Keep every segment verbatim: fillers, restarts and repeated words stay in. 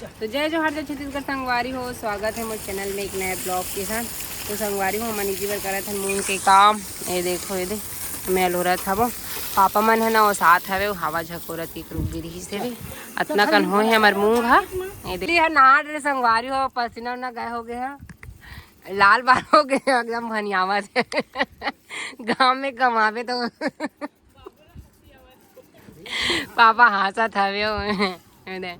तो जय जोहार, जय छत्तीसगढ़ संगवारी हो, स्वागत है मोर चैनल में एक नए ब्लॉग के साथ। तो संगवारी हो, हमन इसी बार करत हन मूंग के काम। ये देखो, ये दे, मैं लोरत हवो। पापा मन है ना, वो साथ हवे, वो हवा झकोरत के रुक गिरी से भी। अतना कन हो है हमर मूंग हा। ये दे, ये नाड़ रे संगवारी हो, पसीना उना गए हो गए है, लाल बाल हो गए है, एकदम भनियावत है। गाँव में कमावे तो पापा हाँसत हवे हो। ए दे,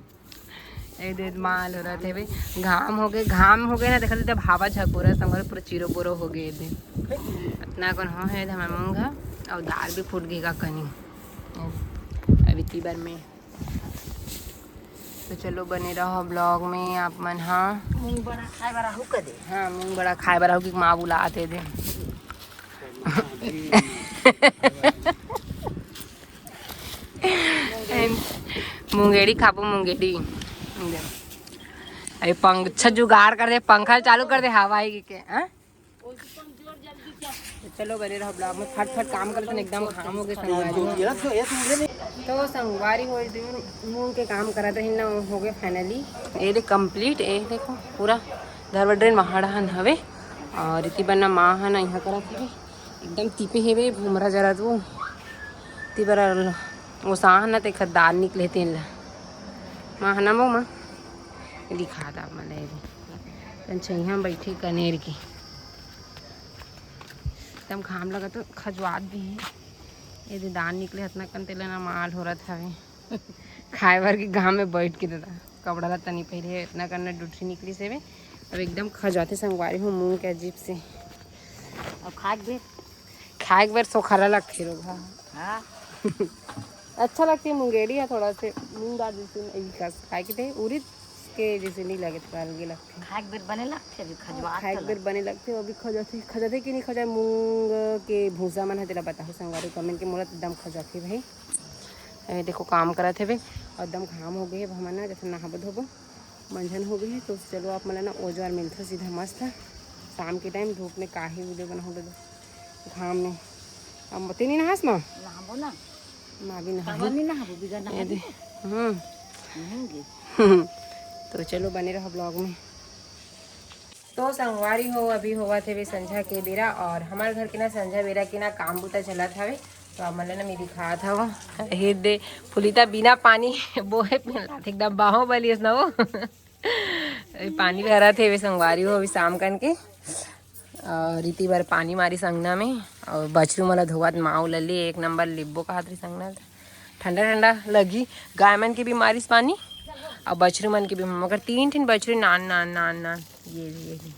ए दे, माल हो रहा थे बे। घाम हो गए, घाम हो गए ना, देखा तब हवा झकोरा संग पूरा चिरो बोरो हो गए दे। इतना कौन हो है हमर मूंग हा, और दाल भी फूट गई का कनी। अभी तीबर में तो चलो बने रहो ब्लॉग में आप मन। हाँ, मूंग बड़ा खाए बर आहू कदे। हाँ, मूंग बड़ा खाए बर आहू कि माँ बुलाते दे। मुंगेड़ी खाबो, मुंगेड़ी। अरे पंखा जुगाड़ कर दे, पंखा चालू कर दे, हवा आएगी के, हाँ? तो चलो बने रहो ब्लॉग में, फट फट काम करते हैं, एकदम घाम हो गए संगवारी हो। तो संगवारी हो, इस दिन मूंग के काम करत रही ना, हो गए फाइनली। ये देख कंप्लीट, ये देखो पूरा धरवा ड्रेन महाड़ाहन हवे। और इति बना माँ है ना यहाँ करत हवे, एकदम तिपे हेवे भूमरा जरा तो तिबर ओसाह ना ते खद्दार निकले तेन ला। माँ है ना वो माँ दिखा दा मला ये भी। तन छैया में बैठी कनेर की। एकदम घाम लगा तो खजुआत भी है। ये दे दान निकले हतना कन तेला ना माल हो रहा था। खाए बर के घाम में बैठ के दादा कपड़ा ला तनी पहले इतना करना डुठरी निकली से बे। अब एकदम खजुआते संगवारी हो मूंग के अजीब से। अब खाए के बेर, खाए के बेर सोखरा लगथे लोग, हाँ। हाँ। अच्छा लगथे मुंगेड़ी है थोड़ा से मूंग दाल जैसे, यही कस खाए के थे उरिद के जैसे नहीं लगे, थोड़ा अलगे लगथे। खाए के बेर बने लगथे, अभी खजुआत खाए के बेर बने लगथे, अभी खजुआथे, खजुआथे कि नहीं खजुआ मूंग के भूसा मन है तेला बताहू संगवारी कमेंट के, मोला तो एकदम खजुआथे भाई। ए, देखो काम करत हेबे और एकदम घाम हो गए हे, हमन ना जैसे नहाबो धोबो मंझन हो गए हे। तो चलो आप मन ला ना ओजवार मिलथो सीधा मस्त शाम के टाइम, धूप में काहे वीडियो बनाहूँ बे घाम में। अब मते नहीं नहास माँ? नहाबो ना। माँ भी नहा काबर नहीं नहाबो बिगर नहा ये दे। हम्म। नहाएंगे। तो चलो बने रहो ब्लॉग में। तो संगवारी हो, अभी होवत हवे संझा के बेरा और हमारे घर के ना संझा बेरा के ना काम बुता चलत हवे। तो आप मन ला ना मैं दिखात हव, हे दे फुलिता बिना पानी बोहे पिलात एकदम बाहों बलिस ना वो। अभी पानी भरत हवे संगवारी हो, अभी शाम कन के। और इति बार पानी मारी संगना में और बछरू मन ला धोवत माऊ लली एक नंबर लिब्बो कहत रही संगना। ठंडा ठंडा लगी गाय मन के भी मारिस पानी और बछरू मन के भी, मगर तीन ठिन बछरू नान नान नान नान। ये भी, ये भी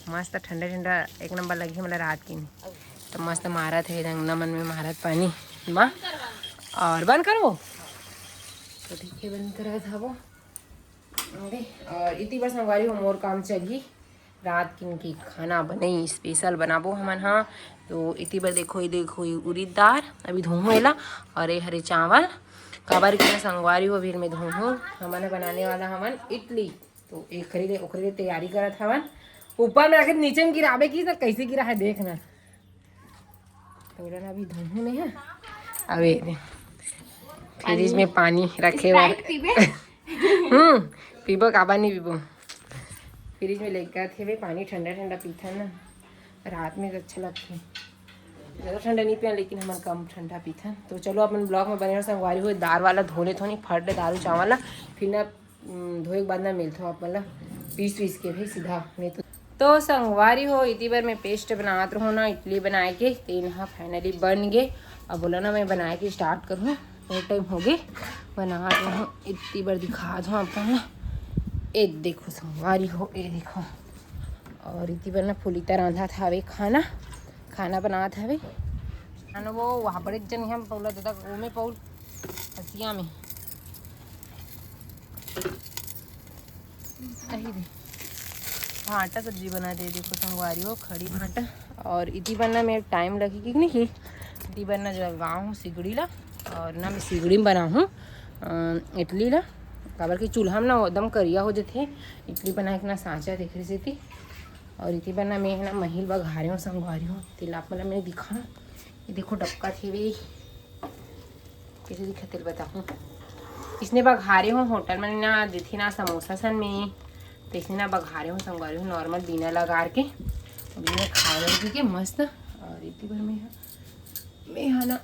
मस्त ठंडा ठंडा एक नंबर लगी हमला रात की। तो मस्त मारत है अंगना मन में मारत पानी माँ। और बंद करो। तो ठीक है, बंद करा था वो। और इति बस संगवारी हो मोर काम चलही। रात किन की खाना बनई स्पेशल बनाबो हमन हा। तो इति बर देखो, ये देखो, ये उरीद दार अभी धोहूँ एला, और ये हरे चावल। काबर के संगवारी हो, अभी मैं धोहूँ। हमन बनाने वाला हमन इडली। तो एकरे ले, ओकरे ले तैयारी करत हवन। ऊपर में रखे नीचे में गिराबे की, तो कैसे गिरा है देखना। तो ना अभी धोहूँ नहीं है। अबे फ्रिज में पानी रखे हुआ। Sprite पीबे? हम्म, पीबो, काबा नहीं पीबो। फ्रिज में लेकर थे वे पानी ठंडा ठंडा पीथन ना, रात में तो अच्छा लगथे। ज़्यादा ठंडा नहीं पिया, लेकिन हमन कम ठंडा पीथन। तो चलो अपन ब्लॉग में बने रहो संगवारी हो। दार वाला धो लेथो नहीं फट ले दारू चावल ला, फिर ना हम्म, धोए के बाद ना मिलथो आप मन ला पीस पीस के भी सीधा, नहीं तो। तो संगवारी हो, इति बर मैं पेस्ट बनात रहो ना इडली बनाए के, तेन हा फाइनली बन गे। अब बोला ना मैं बनाए के स्टार्ट करूँ, बहुत टाइम हो गए बनात रहो। इति बर दिखात हूँ आप मन ला। ए देखो संगवारी हो, ए देखो। और इति बर ना फुलिता रांधत हवे खाना, खाना बनात हवे। खाना वो वहाँ पर एक जन हम पौला दादा, वो में पौल हसिया में। अही दे। भांटा सब्जी बना दे, देखो संगवारी हो, खड़ी भांटा। और इति बनना में टाइम लगेगी कि नहीं, इति बनना जलगाँव हूँ सिगड़ी ला, और ना मैं सिगड़ी में बनाहूँ, अ, इडली ला, काबर कि चूल्हा में ना एकदम करिया हो जाथे, इडली बनाए के ना सांचा देख रही थी। और इति बनना में है ना महिल बघारे हूँ संगवारी हो, तेला आप मन ला मैं दिखा, ये देखो डबका थे वे, कैसे दिखा तेल बताहूँ। इसने बघारे हो होटल में ना देथे ना समोसा सन में, तो इसने ना बघारे हो संगवारी हो नॉर्मल बिना लगा के, बिना खाए लगी के मस्त। और इतनी भर में है मैं हा ना,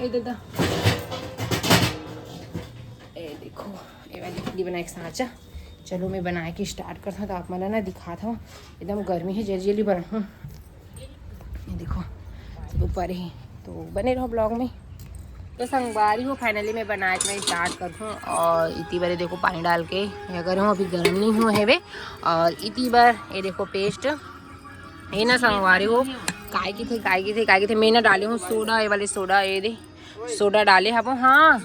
ए दादा, ए देखो, ए वाली इडली बनाए के सांचा। चलो मैं बनाए के स्टार्ट करता हूँ, तो आप मन ला ना दिखात हूँ। एकदम गर्मी है, जल्दी जल्दी बनाहूँ। ये देखो, सब ऊपर ही, तो बने रहो ब्लॉग में। तो संगवारी हो, फाइनली मैं बनाए के स्टार्ट करहूँ। और इतनी बार ये देखो पानी डाल के ये करे हूँ, अभी गर्म नहीं हुआ है वे। और इतनी बार ये देखो पेस्ट, ये ना संगवारी हो, काय की थे, काय की थे, काय की थे, मैं ना डाले हूँ सोडा, ये वाले सोडा, ये दे सोडा डाले हबो। हाँ,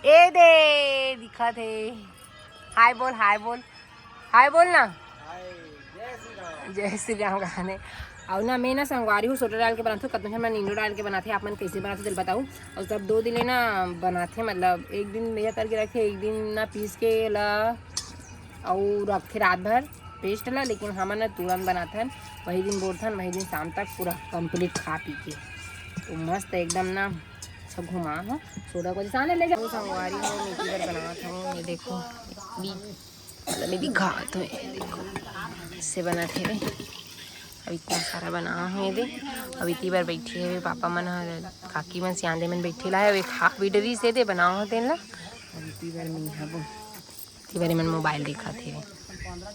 ए दे दिखा थे। हाय बोल, हाय बोल, हाय बोल ना। जय श्री राम गाने। और ना मैं ना संगवारी हूँ सोडा डाल के बनाती हूँ, कतनो झन मन नींबू डाल के बनाथे, आप मन कैसे बनाथे तेल बताऊ। और सब दो दिले ना बनाथे, मतलब एक दिन मेरा करके रखे, एक दिन ना पीस के ला और रखे रात भर पेस्ट ला, लेकिन हमन ना तुरंत बनाथन, वही दिन बोरथन, वही दिन शाम तक पूरा कंप्लीट खा पी के। तो मस्त एकदम ना अच्छा घुमा हो। सोडा को जैसा आने ले जाओ संगवारी हो, मैं इधर बनावत हूँ। ये देखो, इतनी मतलब मैं दिखात हूँ, ये देखो, इससे बना थे रे। अब इतना सारा बना है दे। अब इतनी बार बैठी है पापा मन ह, काकी मन सियान दे मन बैठे ला है, एक हाफ भी डरी से दे बनाओ तेन ला। अब इतनी बार मैं यहाँ वो, इतनी बार मन मोबाइल देखा थे।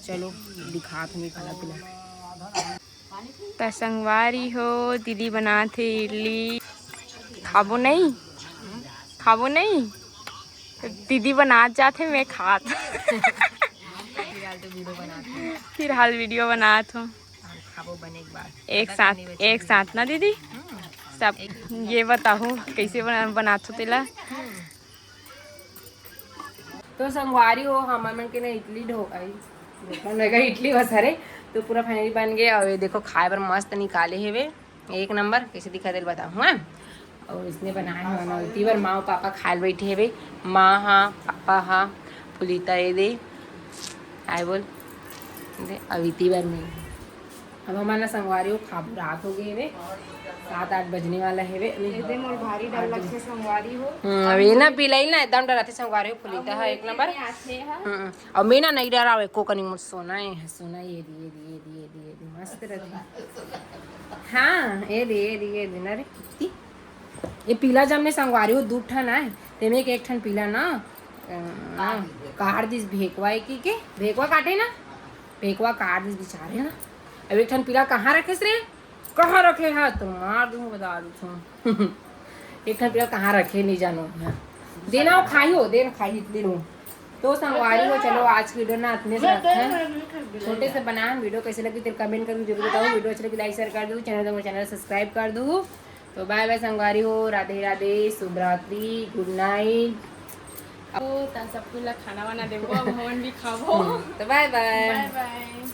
चलो दिखात हूँ खाना पीना। त संगवारी हो, दीदी बनात हे इडली। खाबो नहीं, खाबो नहीं। दीदी बनात जात हे, मैं खात। फिलहाल वीडियो बनात हूँ। खाबो बने के बाद। एक साथ, एक साथ ना दीदी। सब ये बताओ कैसे बना, बनात हो तेला। तो संगवारी हो, हमर मन के ना इडली ढो-, आई, ढोकला नहीं, इडली बस हरे। तो पूरा फाइनली बन गए। और ये देखो खाए बर मस्त निकाले हेवे, एक नंबर। कैसे दिखा दिल बताओ, हाँ। और इसने बनाए हवे ना, इतनी बार माँ और पापा खाए बैठे हेवे। माँ हा, पापा हा, पुलिता ये दे, आए बोल दे, अब इतनी बार मैं अब हमन ला संगवारी हो खाबो, रात हो गए हेवे, सात आठ बजने वाला हेवे। एदे मोर भारी डर लगथे संगवारी हो। हम्म, अब ये ना पिलाई ना एकदम डराथे संगवारी हो, फुलिता है एक नंबर। आथे हा। हम्म, और मैं ना नहीं डरावे को कनी मोर सोना है, सोना ये दिए, दिए, दिए, दिए, दिए, मस्त रहते। हाँ, ये दे, ये दे, ये दे ना रे, कितनी? ये पीला जमने संगवारी हो, दू ठन आए, तेमे के एक ठन पीला ना, अ, ना, काट दिस भेकवा है कि के? भेकवा काटे ना? भेकवा काट दिस बेचारे ना। अब एक ठन पीला कहाँ रखेस रे? कहाँ रखे है? तो मार दूँ, बता दूँ। एक ठन पीला कहाँ रखे, नहीं जानो। हाँ। देना हो, खाई हो, देना खाई, दे दूँ। तो संगवारी हो, चलो आज की वीडियो ना इतने से रखते हैं। छोटे से बनाए वीडियो कैसे लगी तेरे कमेंट करके जरूर बताओ। वीडियो अच्छी लगी लाइक शेयर कर दो, चैनल तो चैनल सब्सक्राइब कर दो। तो बाय बाय संगवारी हो, राधे राधे, शुभ रात्रि, गुड नाइट। ओ, त सबको ला खाना वाना देबो, अब हमन भी खाबो। हम्म, तो बाय बाय। बाय बाय।